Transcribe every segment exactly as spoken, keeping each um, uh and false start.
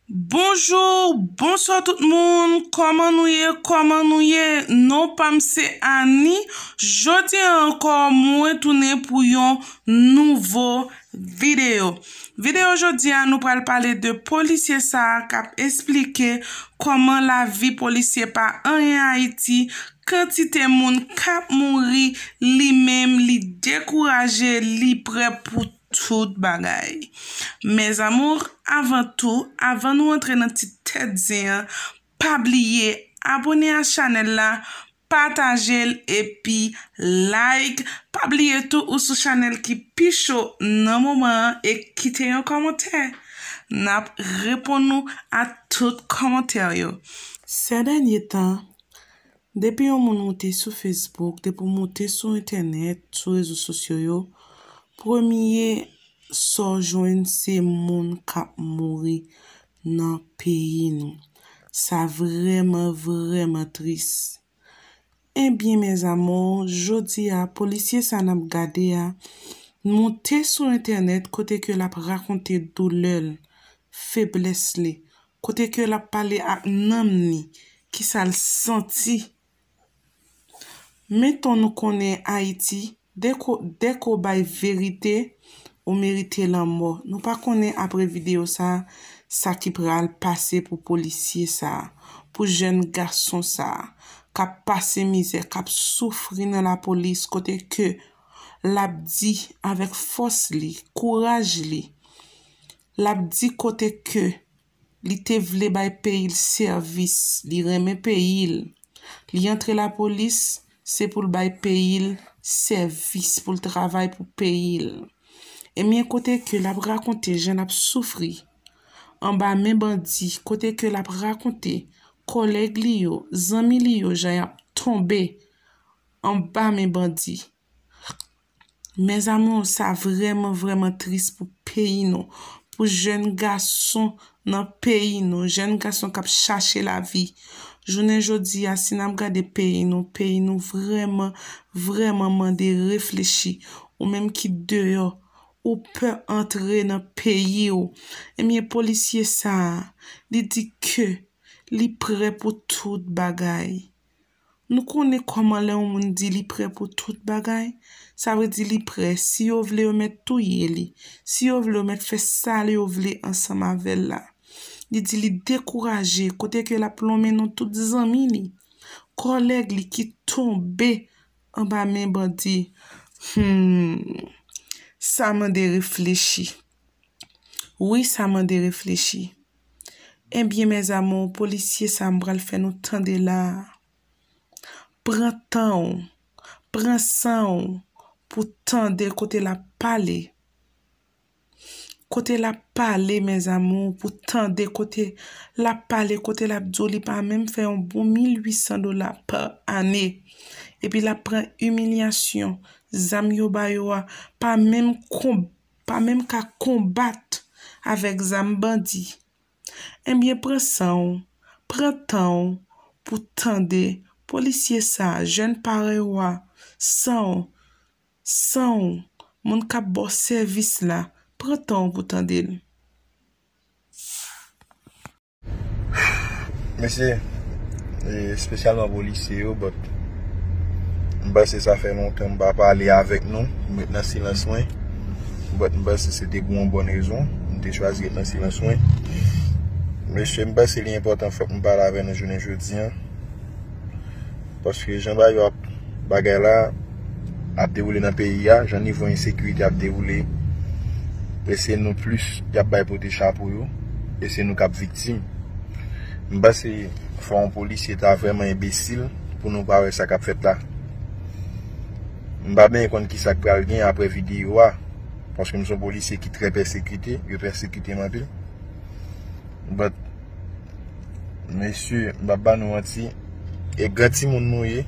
Bonjou, bonswa tout moun, kòman nou ye, kòman nou ye? Non pa m se Ani, jodi a ankò mwen tounen pou yon nouvo videyo. Videyo jodi a nou pral pale de polisye sa a k ap esplike kòman lavi polisye pa anyen Ayiti, kantite moun k ap mouri, li menm li dekouraje, li prè pou tout bagay. Mes amours, avan tou, avan nou antre nan ti tèt zen an, pa bliye abòne a chanèl la, pataje l epi like. Pa bliye tou ou sou chanèl ki pi cho nan moman an e kite yon kòmantè. N ap reponn nou a tout kòmantè yo. Sè dènye tan, depi yon moun moute sou Facebook, depi w moute sou entènèt, sou rezo sosyo yo, premye sa w jwenn se moun k ap mouri nan peyi nou. Sa vrèman, vrèman tris. Ebyen, mes amours, jodi a, polisye sa n ap gade a, moute sou entènèt kote ke l ap rakonte doulè l, feblès li, kote ke l ap pale ak nanm li, kisa l santi. Meton nou konnen Ayiti, dèk w, dèk w bay verite, ou merite lanmò. Nou pa konnen apre videyo sa, sa ki pral pase pou polisye sa, pou jèn gason sa, k ap pase mizè, k ap soufri nan lapolis, kote ke l ap di avèk fòs li, kouraj li, l ap di kote ke li te vle bay peyi l sèvis, li renmen peyi l. Li antre lapolis, se pou l bay peyi l sèvis, pou l travay pou peyi l. Ebyen, kote ke l ap rakonte jan l ap soufri anba men bandi, kote ke l ap rakonte kòlèg li yo, zanmi li yo, jan y ap tonbe anba men bandi. Mes amours, sa vrèman, vrèman tris pou peyi nou, pou jèn gason nan peyi nou, jèn gason k ap chache lavi. Jounen jodi a, si n ap gade peyi nou, peyi nou vrèman, vrèman mande reflechi. Ou menm ki deyò, ou pè antre nan peyi w. Ebyen, polisye sa a, li di ke li prè pou tout bagay. Nou konnen kòman lè yon moun di li prè pou tout bagay, sa vle di li prè. Si yo vle yo mèt touye li, si yo vle yo mèt fè sa yo vle ansanm avè l la. Li di li dekouraje, kote ke l ap lonmen non tout zanmi li, kòlèg li ki tonbe anba men bandi. Hmm, sa mande reflechi. Wi, sa mande reflechi. Ebyen, mes amours, polisye sa m pral fè nou tande la a. Pran tan w, pran san w pou tande kote l ap pale. Kote l ap pale, mes amours, pou tande kote l ap pale, kote l ap di w li pa menm fè yon bon mil uit san dola pa ane. Epi l ap pran imilyasyon, zam yo ba yo a, pa menm konb pa menm ka konbat avèk zam bandi. Ebyen, pran san w, pran tan w pou tande polisye sa a, jèn parèy ou a, san w, san w, moun k ap ba w sèvis la, pran tan w pou tande l. Mesye, espesyalman polisye yo, but m panse sa fè lontan m pa pale avèk nou, m ret nan silans mwen, but m panse se te pou yon bòn rezon m te chwazi ret nan silans mwen. Mesye, m panse li enpòtan fòk m pale avè nou jounen jodi a, paske jan bagay yo ap bagay la ap dewoule nan peyi a, jan nivo ensekirite ap dewoule, e se nou plis y ap bay pote chapo yo, e se nou k ap viktim. M panse fò yon polisye ta vrèman enbesil pou nou pa wè sa k ap fèt la. M pa byen konn kisa k pral gen apre videyo a, paske m se yon polisye ki trè pèsekite, yo pèsekite m anpil. But, mesye, m p ap ba nou manti, e gran timoun nou ye.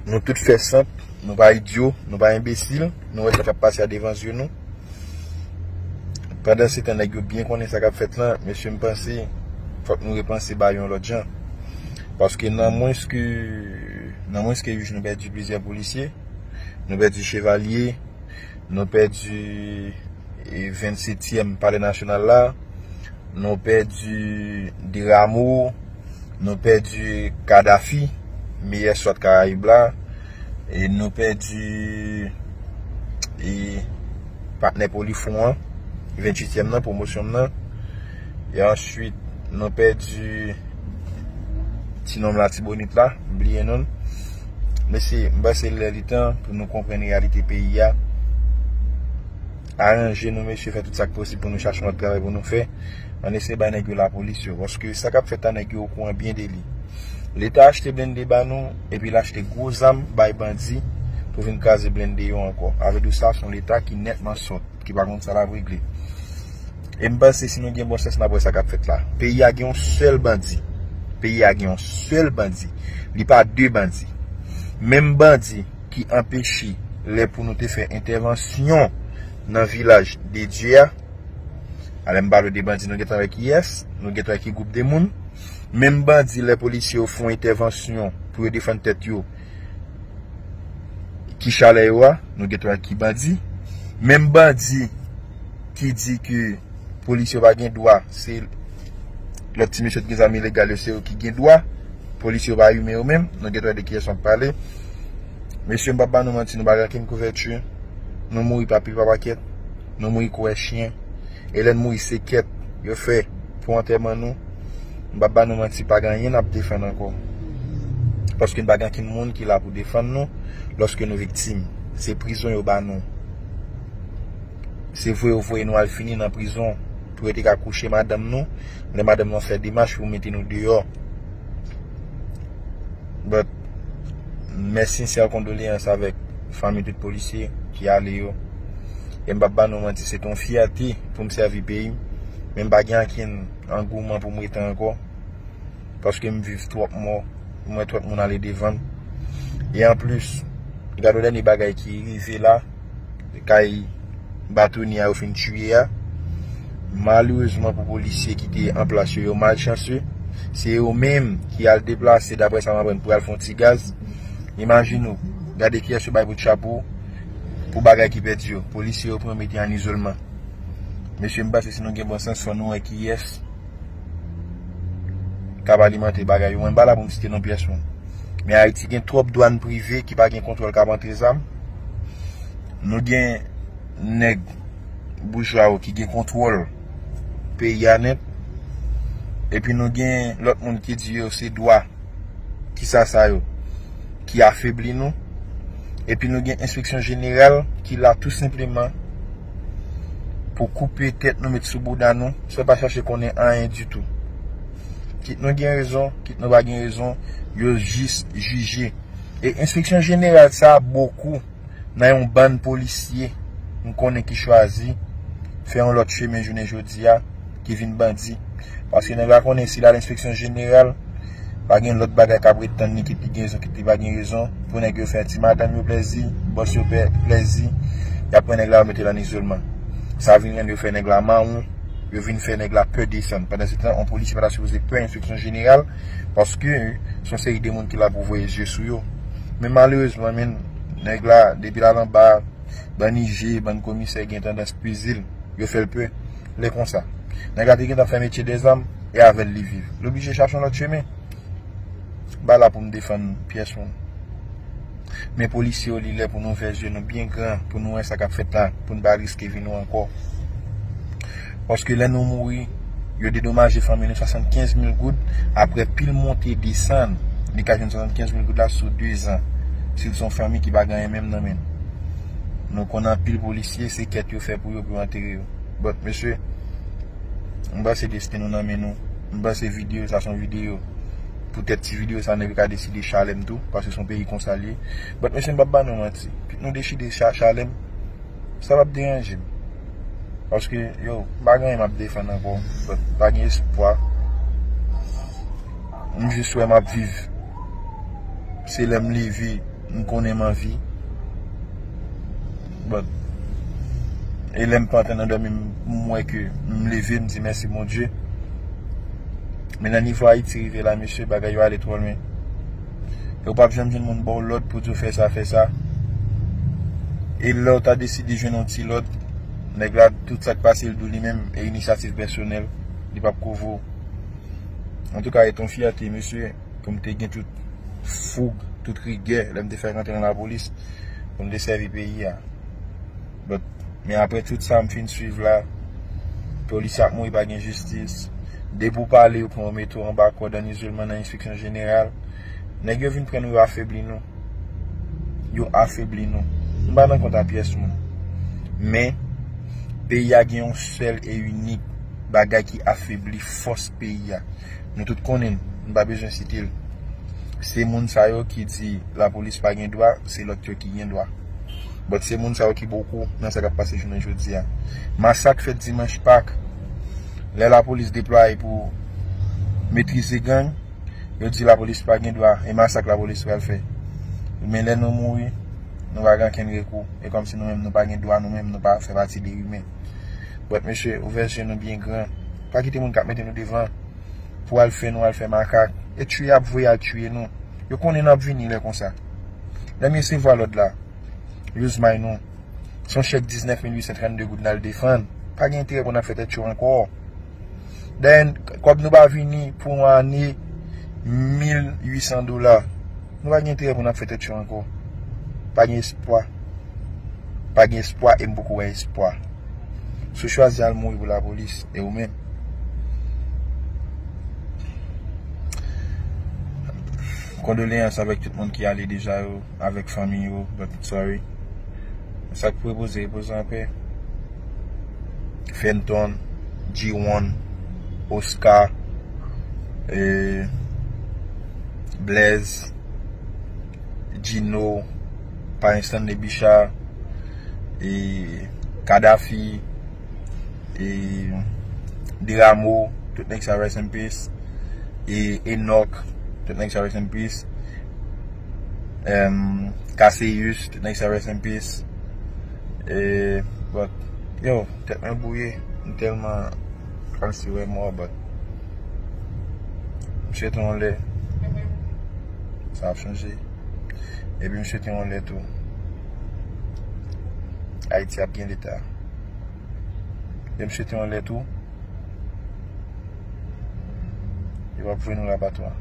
Nou tout fè sant, nou pa idyo, nou pa enbesil, nou wè sa k ap pase a devan zye nou. Pandan se tan nèg yo byen konnen sa k ap fèt lan, mesye, m panse fòk nou repanse bagay yon lòt jan. Paske nan mwens ke nan mwens ke uit jou nou pèdi plizyè polisye, nou pèdi chevalye, nou pèdi vennsetyèm palè nasyonal la, Nou pèdi Deramo, nou pèdi Kadhafi, meyè swat Karayib la, e nou pèdi e patnè Polifront an, venntuityèm nan, pwomosyon m nan. E answit, nou pèdi ti nonm Latibonit la, m bliye non l. Mesye, m panse lè li tan pou nou konprann reyalite peyi a. Aranje nou, mesye, fè tout sa k posib pou nou chache yon lòt travay pou nou fè. Ann eseye bay nèg yo lapolis yo, paske sa k ap fèt la, nèg yo okouran byen de li. Leta achte blende ba nou, epi l achte gwo zam bay bandi pou vin kraze blende yo ankò. Avèdi sa, se yon Leta ki nètman sòt, ki pa konn sa l ap regle. E m panse si nou gen bon sans, n ap wè sa k ap fèt la. Peyi a gen yon sèl bandi. Peyi a gen yon sèl bandi. Li pa de bandi. Menm bandi ki anpeche lè pou nou te fè entèvansyon nan vilaj de Dye a. Alè m pale de bandi, nou gentan wè kiyès, nou gentan wè ki gwoup de moun. Menm bandi, lè polisye yo fè yon entèvansyon pou yo defann tèt yo, ki chalè yo a, nou gentan wè ki bandi. Menm bandi ki di ke polisye yo pa gen dwa, se lòt ti mesye ki gen zam ilegal yo, se yo ki gen dwa. Polisye yo pa imen yo menm, nou gentan wè de kiyès m ap pale. Mesye, m p ap ba nou manti, nou pa gen okenn kouvèti. Nou mouri pa pil pa pakèt, nou mouri kou wè chen. E lè n mouri, se kèt yo fè pou antèman nou. M p ap ba nou manti, pa gen anyen n ap defann ankò. Paske n pa gen okenn moun ki la pou defann nou lòske nou viktim. Se prizon yo ba nou. Se vre yo voye nou al fini nan prizon pou yo te ka kouche madanm nou, lè madanm nou fè demach pou mete nou deyò. But, mes sincères condoléances avèk fanmi tout polisye ki ale yo. E m p ap ba nou manti, se te yon fyète pou m sèvi peyi m, men m pa gen ankenn angouman pou m rete ankò, paske m viv twòp mò, m wè twòp moun ale devan m. E anplis, gade yon dènye bagay ki rive la, kay Batoni a yo fin tiye a. Malerezman pou polisye ki te an plas yo, yo malchanse. Se yo menm ki al deplase, daprè sa m aprann, pou al fè yon ti gaz. Imajine w, gade kiyès yo bay kout chapo pou bagay ki pèdi yo. Polisye yo pran yo mete an izolman. Mesye, m panse si nou gen bon sans, fò nou wè kiyès k ap alimante bagay yo. Mwen pa la pou m site non pyès moun. Men Ayiti gen twòp dwàn prive ki pa gen kontwòl k ap antre zam. Nou gen nèg boujwa yo ki gen kontwòl peyi a nèt. Epi nou gen lòt moun ki di yo se dwa. Kisa sa yo? Ki afebli nou. Epi nou gen enspeksyon jeneral ki la tou senpleman pou koupe tèt nou, met sou bouda nou, san pa chache konnen anyen ditou. Kit nou gen rezon, kit nou pa gen rezon, yo jis jije. E enspeksyon jeneral sa a bokou nan yon bann polisye m konnen ki chwazi fè yon lòt chemen jounen jodi a, ki vin bandi. Paske nèg la konnen si l al enspeksyon jeneral, pa gen lòt bagay k ap ret tann li, kit li gen rezon, kit li pa gen rezon, pou nèg yo fè ti madanm yo plèzi, bòs yo pè- plèzi, y ap pran nèg la, yo mete l an izolman. Sa vin rann yo fè nèg la mawon, yo vin fè nèg la pè desann. Pandan se tan, yon polisye pa ta sipoze pè enspeksyon jeneral, paske se yon seri de moun ki la pou voye je sou yo. Men malerezman, men, nèg la, depi l al anba, bann I G, bann komisè gen tandans peze l, yo fè l pè. Lè konsa, nèg la te gentan fè metye dèzam, e avè l li viv. L oblije chache yon lòt chemen. M pa la pou m defann pyès moun. Men polisye yo, li lè pou nou ouvè zye nou byen gran, pou nou wè sa k ap fèt la, pou n pa riske vi nou ankò. Paske lè nou mouri, yo dedomaje fanmi nou swasannkenz mil goud, aprè pil monte desann, li ka jwenn swasannkenz mil goud la sou de zan, si l se yon fanmi ki pa gen anyen menm nan men l. Nou konn anpil polisye, se kèt yo fè pou yo, pou yo antere yo. But, mesye, m panse desten nou nan men nou. M panse videyo sa se yon videyo. Poutèt ti videyo sa, nèg yo ka deside chalè m tou, paske se yon peyi konsa l ye. But, mesye, m p ap ba nou manti. Kit nou deside cha- chalè m, sa p ap deranje m. Paske, yo, m pa gen anyen m ap defann ankò. But, pa gen espwa. M jis wè m ap viv. Se lè m leve, m konnen m anvi. But, e lè m pa antre nan dòmi, m, m wè ke m leve, m di mèsi Bondye. Men nan nivo Ayiti rive la, mesye, bagay yo ale twò lwen. E w p ap janm jwenn moun ba w lòd pou di w fè sa, fè sa. E lè w ta deside jwenn yon ti lòd, nèg la, tout sa k pase l di w li menm, e inisyativ pèsonèl. Li p ap kouvri w. Antouka, e t on fyète, mesye, pou m te gen tout foug, tout rigè, lè m te fèk rantre nan lapolis, pou m te sèvi peyi a. But, men apre tout sa m fin swiv la, polisye ap mouri, pa gen jistis. Depi w pale, yo pran w mete w anba kòd, an izoleman, nan enspeksyon jeneral. Nèg yo vin pran nou, yo afebli nou. Yo afebli nou. M pa nan kont a pyès moun. Men, peyi a gen yon sèl e inik bagay ki afebli fòs peyi a. Nou tout konnen l, m pa bezwen site l. Se moun sa yo ki di lapolis pa gen dwa, se lòt yo ki gen dwa. But se moun sa yo ki boko nan sa k ap pase jounen jodi a. Masak fèt dimanch Pak, lè lapolis deplwaye pou metrize gang, yo di lapolis pa gen dwa, e masak lapolis pral fè. Men lè nou mouri, nou pa gen ankenn rekou. E kòmsi nou menm nou pa gen dwa, nou menm nou pa fè pati de imen. But mesye, ouvè je nou byen gran. Pa kite moun k ap mete nou devan pou al fè nou al fè makak. E tchwe y ap voye al tchwe nou. Yo konnen n ap vini lè konsa. Lè m resevwa lòd la, use my nou. Se yon chèk diznèf mil uit san trannde goud n al defann. Pa gen enterè pou n ap fè tèt cho ankò. Dayè, kòb nou pa vini pou yon ane, mil uit san dola. Nou pa gen enterè pou n ap fè tèt cho ankò. Pa gen espwa. Pa gen espwa e m poko wè espwa. Si w chwazi al mouri pou lapolis, e ou menm? Kondoleyans avèk tout moun ki ale deja yo, avèk fanmi yo, but sorry. Sa k pou repoze, repoze anpè. Fenton, G one, Oscar, eh, Blaze, Gino, Payen Stanley Bicha, eh, Kadhafi, eh, Deramo, tout nèg sa rest in peace, eh, Enoch, tout nèg sa rest in peace, em, Cassius, tout nèg sa rest in peace, eh, but, yo, tèt mwen bouye, m tèlman kòmsi wè mò, but m swete yon lè sa ap chanje. Epi m swete yon lè tou Ayiti ap gen leta. E m swete yon lè tou yo ap voye nou lapatwa.